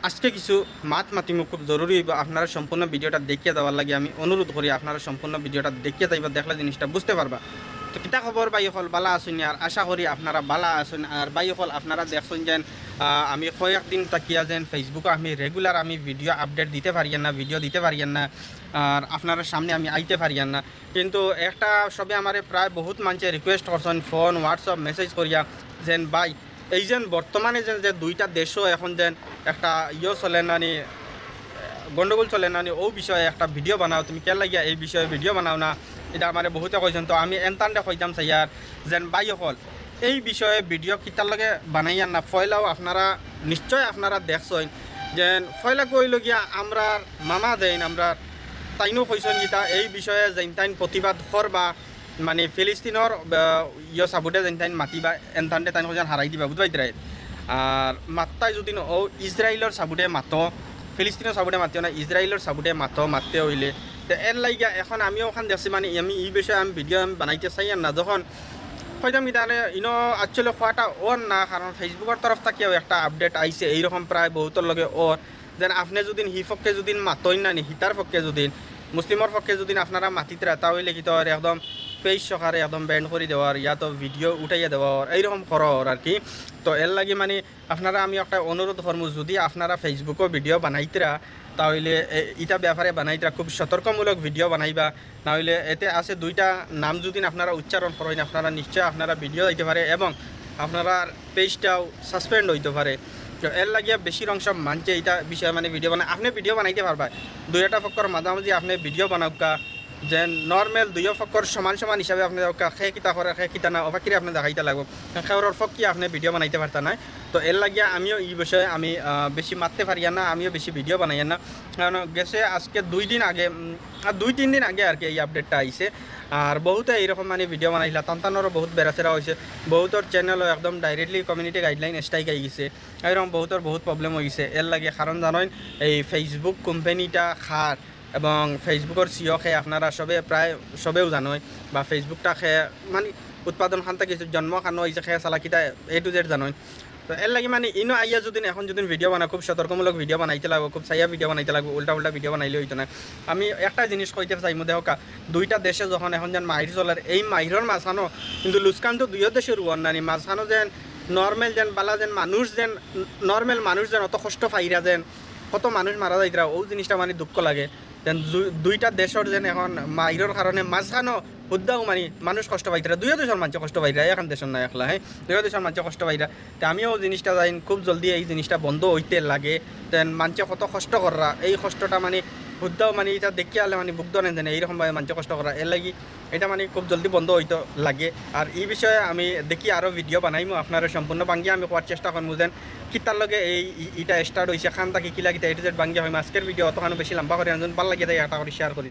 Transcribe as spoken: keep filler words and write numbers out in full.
আজকে কিছু মাত মাতিমু, খুব জরুরি অইবো। আপনারা সম্পূর্ণ ভিডিওটা দেখিয়া যাওয়ার লাগি আমি অনুরোধ করি, আপনারা সম্পূর্ণ ভিডিওটা দেখিয়া যাইবা, দেখলে জিনিসটা বুঝতে পারবা। তো কিতা খবর ভাই অকল, বালা আছইন নি? আর আশা করি আপনারা বালা আছইন। আর ভাই অকল, আপনারা দেখছইন যেন, আহ, আমি কয়েকদিন থাকিয়া যেন Facebook-ও আমি regular আমি ভিডিও আপডেট দিতে পারিয়ার না, ভিডিও দিতে পারিয়ার না, আর আপনারার সামনে আমি আইতে পারিয়ার না। কিন্তু একটা সবে আমারে প্রায় বহুত মানষে রিকোয়েস্ট করছইন, ফোন, WhatsApp মেসেজ করিয়া, যেন ভাই, এই যেন বর্তমানে যেন যে দুইটা দেশও এখন যেন একটা ইয়ো চলে না নি, গন্ডগোল চলে না নি, অউ বিষয়ে একটা ভিডিও বানাও, তুমি কিতার লাগিয়া এই বিষয়ে ভিডিও বানাও না, ইটা আমারে বহুতে কইছইন। তো আমি এনতানরে কইতাম চাইয়ার যেন ভাই অকল, এই বিষয়ে ভিডিও কিতার লাগি বানাইয়ার না। পয়লাউ আপনারা নিশ্চয় আপনারা দেখছইন যেন পয়লা কইল গিয়া আমরার মামা যেইন, আমরার তাইনও কইছইন কিতা এই বিষয়ে যেইন তাইন প্রতিবাদ করবা, মানে ফিলিস্তিনর, আহ, ইয়ো সাবুটে যেইন তাইন মাতিবা, এনতানরে তাইন কইছইন হারাই দিবা, বুঝবায় তাইন। আর মাত্তায় যদি ন-, অউ ইসরায়েলর সাবুটে মাতো, ফিলিস্তিনর সাবুটে মাতিও না, ইসরায়েলর সাবুটে মাতো, মাততে অইলে। তো এর লাগিয়া এখন আমিও অখান দেখছি, মানে আমি এই বিষয়ে আমি ভিডিও আমি বানাইতে চাইয়ার না। যখন কইতাম কিতা মানে, ইনো actually কওয়াটা অর না, কারণ Facebook-র তরফ থাকিও একটা আপডেট আইছে, এইরকম প্রায় বহুতর লগে অর, যেন আপনে যদি হি পক্ষে যদি মাতইন না নি, হিতার পক্ষে যদি, মুসলিমর পক্ষে যদি আপনারা মাতিতরা, তা অইলে কিতা অর একদম পেজ সহকারে একদম ব্যান করি দেওয়ার, ইয়া তো ভিডিও উঠাইয়া দেওয়ার, এইরকম করা অর আর কি। তো এর লাগি মানে আপনারা আমি একটা অনুরোধ করমু, যদি আপনারা Facebook-ও ভিডিও বানাইতরা, তা অইলে এ-, ইটা ব্যাপারে বানাইতরা, খুব সতর্কমূলক ভিডিও বানাইবা। না অইলে এতে আছে দুইটা নাম যদি আপনারা উচ্চারণ করইন, আপনারা নিশ্চয় আপনারা ভিডিও যাইতে পারে এবং আপনারার পেজটাও সাসপেন্ড অইতে পারে। তো এর লাগিয়া বেশির অংশ মানষে ইটা বিষয়ে মানে ভিডিও বানায়। আপনে ভিডিও বানাইতে পারবা, দুই একটা পক্ষর মাঝামাঝি আপনে ভিডিও বানাউক্কা, যেন নরমাল দুইও পক্ষর সমান সমান হিসাবে আপনে দেখাউক্কা, কে কিতা করে, কে কিতা না, অবাকিরে আপনে দেখাইতা লাগবো। কেউরর পক্ষে আপনে ভিডিও বানাইতে পারতা নায়। তো এর লাগিয়া আমিও এই বিষয়ে আমি, আহ, বেশি মাততে পারিয়ার না, আমিও বেশি ভিডিও বানাইয়ার না। কারণ গেছে আজকে দুই দিন আগে, উম, আর দুই তিন দিন আগে আর কি এই আপডেটটা আইছে। আর বহুতে এইরকম মানে ভিডিও বানাইলা, তান তানরও বহুত বেড়াছেড়া অইছে, বহুতর চ্যানেলও একদম directly community guideline strike I গেছে, এইরকম বহুতর বহুত প্রবলেম অই গেছে। এর লাগি কারণ জানইন, এই Facebook কোম্পানিটা কার এবং Facebook-র সিইও কে আপনারা সবে প্রায় সবেউ জানইন, বা Facebook-টা কে মানে উৎপাদন খান থাকি জন্ম খান অইছে, কে চালায় কিতা A to Z জানইন। তো এর লাগি মানে ইনো আইয়া যদি এখন যদি ভিডিও বানাও, খুব সতর্কমূলক ভিডিও বানাইতে লাগবো, খুব চাইয়া ভিডিও বানাইতে লাগবো, উল্টা উল্টা ভিডিও বানাইলে অইতো না। আমি একটা জিনিস কইতে চাইমু, দেখউক্কা, দুইটা দেশে যখন এখন যেন মাইর চলের, এই মাইরর মাঝখানো কিন্তু লুকসান তো দুইও দেশর অর না নি, মাঝখানো যেন নরমাল যেন বালা যেন মানুষ যেন, নরমাল মানুষ যেন অত কষ্ট পাইরা যেন, কত মানুষ মারা যাইতরা, অউ জিনিসটা মানে দুঃখ লাগে। যেন দু-, দুইটা দেশর যেন এখন মাইরর কারণে মাঝখানো হুদ্দাউ মানে মানুষ কষ্ট পাইতরা, দুইও দেশর মানষে কষ্ট পাইতরা, এখান দেশর না একলা, হ্যাঁ, দুইও দেশর মানষে কষ্ট পাইতরা। তে আমিও জিনিসটা চাইন খুব জলদি এই জিনিসটা বন্ধ অইতে লাগে। যেন মানষে কত কষ্ট কররা, এই কষ্টটা মানে হুদ্দাউ মানে ইটা দেখিয়া আলে মানে বুক ধরে যেন এইরকম ভাবে মানষে কষ্ট কররা, এর লাগি ইটা মানে খুব জলদি বন্ধ অইতো লাগে। আর এই বিষয়ে আমি দেখি আরও ভিডিও বানাইমু, আপনারা সম্পূর্ণ ভাঙ্গিয়া আমি কওয়ার চেষ্টা করমু যেন কিতার লগে এই ই-, ইটা স্টার্ট অইছে, খান থাকি কিলা কিতা A to Z ভাঙ্গিয়া কইমু। আজকের ভিডিও অতখানো বেশি লম্বা করি না, যদি ভালা লাগে থাকে একটা করি শেয়ার করি।